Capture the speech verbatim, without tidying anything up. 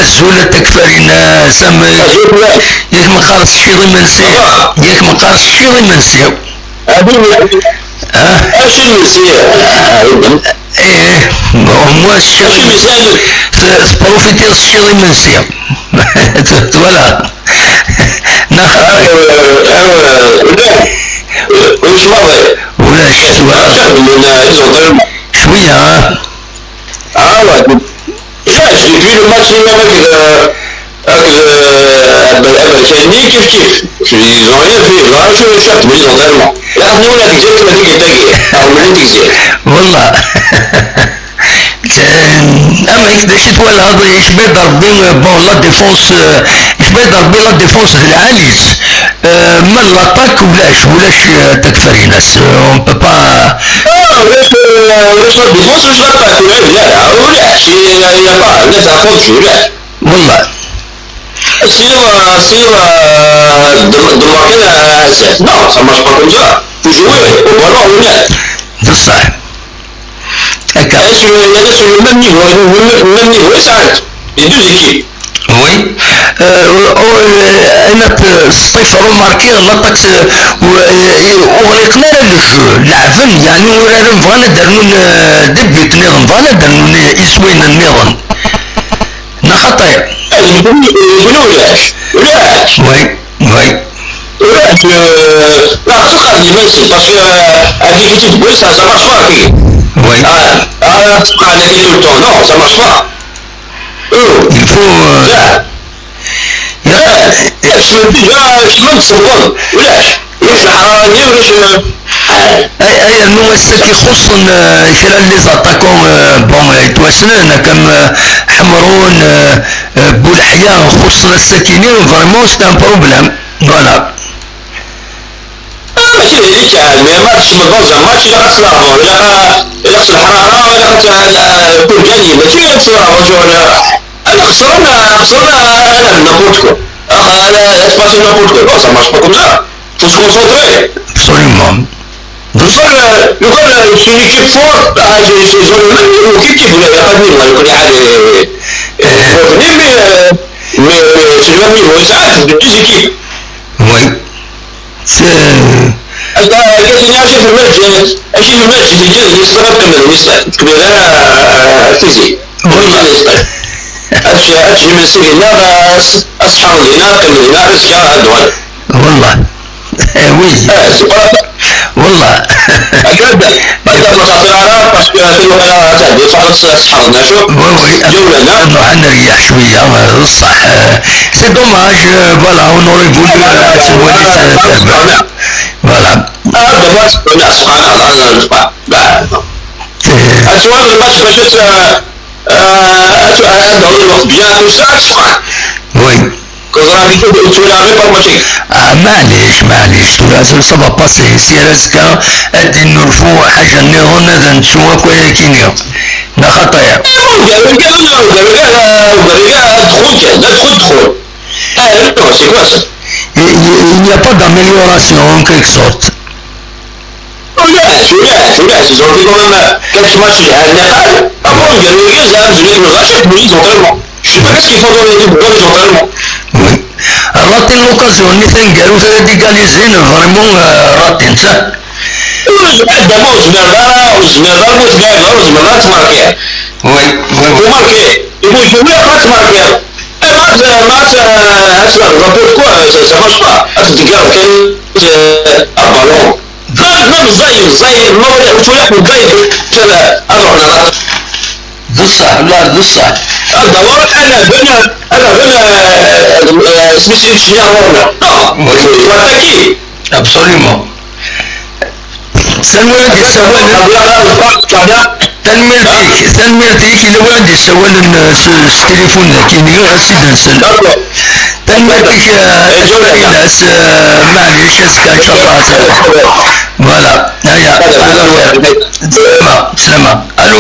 Azul a Takfarinas, am, yak meqqar teččiḍ imensi, yak meqqar teččiḍ imensi. Ah, acu imensi? Ih, au moins teččiḍ imensi, t-, tprofitiḍ teččiḍ imensi. Twalaḍ? Neɣ xaṭi? Ulac, ulac, ulac. Cwiya, ah. Ah ouais, ulac, depuis le match ni avec, euh, avec, euh, Aberkan-nni, kif kif. Ils ont rien fait, ils ont rien fait, ils ont fait, ils ont tellement. Là, nous, on a des jeunes qui ont dit que t'as gagné. Ah, on a dit que c'est. Wallah. Amek, d acu twalaḍ, yekba-d Rebbi, euh, bon, la défense, euh, yekba-d Rebbi la défense d lɛali-tt. Euh, ma l'attaque, ulac, ulac, euh, Takfarinas. Euh, on peut pas. Ah, ulac, euh, ulac la défense, ulac l'attaque, ulac, ulac, ulac, il y a, il y a pas, ulac la faute, ulac. Wallah. Sinon, euh, sinon, euh, de, de marquer, euh, c'est, non, ça marche pas comme ça. Faut jouer au ballon, ulac. D ṣṣeḥ. Akka. Sur, sur le même niveau, le même niveau, ça reste. Les deux équipes. Oui. Euh, euh, euh, أنا ت-، سطيف روماركي l'attaque، آه، و-، آه، وغلقنا على le jeu. لعبن، يعني، ورارن بغانا درنون، آه، des buts نيضن، بغانا درنون إسوين نيضن. نا خطير. يقولوا لك، ولا؟ Oui, oui. ولا، آه، لا، خصوصًا les Messi، parce que، آه، هذيك تقول ça، ça marche pas. Oui. آه، آه، تسمع هذيك tout le temps. Non, ça marche pas. Il faut, euh, لا. لا. لا. شنو déjà، شنو تصدقون؟ ولا؟ ولا الحرارة دي، ولا شنو؟ أي، أي، أنه مساكي خصوصًا، آه، كرا les attaquants، آه، bon، آه، يتوسنن، كم، آه، حمرون، آه، آه، بولحية، خصوصًا الساكنين، vraiment c'est un problème. Voilà. آه، ماشي هذيك، آه، mais match من برشا، match إلا خاص الأرض، إلا خا-، إلا خاص الحرارة، إلا خاص، آه، يكون جاني، ماشي خاص الأرض، شو أنا، أنا خسرنا، خسرنا، أنا n'importe quoi. آه، أنا، c'est pas n'importe quoi. Non, ça marche pas comme ça. Faut se concentrer. Absolument. لوكان، لوكان c'est une équipe forte، آه، c'est، c'est، c'est une équipe qui voulait pas venir، ولا يكون يعني، آه، forte. Mais، mais، آه، mais، mais c'est le même niveau، c'est deux équipes. Oui. C'est أنت قلت لي أشوف الماتش، أشوف الماتش اللي جاي، يستغرب كمل، يستغرب. كمل، آه، آه، تيزي. والله. أتش-، أتش من سيدي، لا، بس أصحاب هنا، كمل هنا، رزق يا أدوان. والله. Eh oui. Eh, c'est pas. والله. أكيد. بعد ما صافي راه، parce que في الوقت راه تعدي، خلاص صحابنا، شو؟ Oui, oui. جولة، لا؟ نروح نريح شوية، بصح، آه، c'est dommage، آه، voilà، on aurait voulu، آه، نولي، آه، voilà. آه، دابا سبقنا، سبقنا، لا، لا، لا، سبقنا. لا. إيه. أتوالى الماتش باش ت-، آه، أتو-، آه، أدعو الوقت بيان، tout ça، سبقنا. Oui. كون راه غادي تقول تقول غير فورماتيك. آه، معليش، معليش، tura ça va passer. Si reste كان غادي نرفو حاجة نيضن، هذا نتشوى كويا كينيا. لا خطايا. قالوا، قالوا، قالوا، قالوا، قالوا، دخول جاي، لا دخول، دخول. آه، لا، c'est quoi ça؟ Il n'y a pas d'amélioration en quelque sorte. ولاش، ولاش، ولاش، ils ont fait quand même quelques matchs اللي عندنا قال، أبون قالوا لي زعما زوين ولا شك بلي ils ont tellement. Je sais pas qu'est-ce qu'ils font dans les, dans les entraînements. Oui. Raté l'occasion, نيثن قالوا égaliser، vraiment، آه، raté نتا. وزمير دابا، وزمير دابا، وزمير دابا، وزمير دابا تماركي. Oui, oui, oui. تماركي. يقول جميع ما تماركي. ما ت-، ما ت-، هاد الشباب، ما بوت كوا، ça, ça marche pas. هاد الدقيقة كاين، آه، أربعة لون. ما، ما مزايد، مزايد، ما ولا، وتولي مزايد، آه، أربعة نقاط. بصح، لا، بصح. هذا هو، أنا بنا، أنا بنا، آه، آه، سميتو إنجينيور ولا؟ آه، ولا تاكي. Absolument. Tanmirt-ik, tanmirt-ik, tanmirt-ik, yella win d-isawalen, euh, s, s téléphone, kini ɣas i d-nsel. Tanmirt-ik, euh, Farid, euh, maɛlic, azekka, inchallah. Voilà. Aya. Slama, slama. Allô,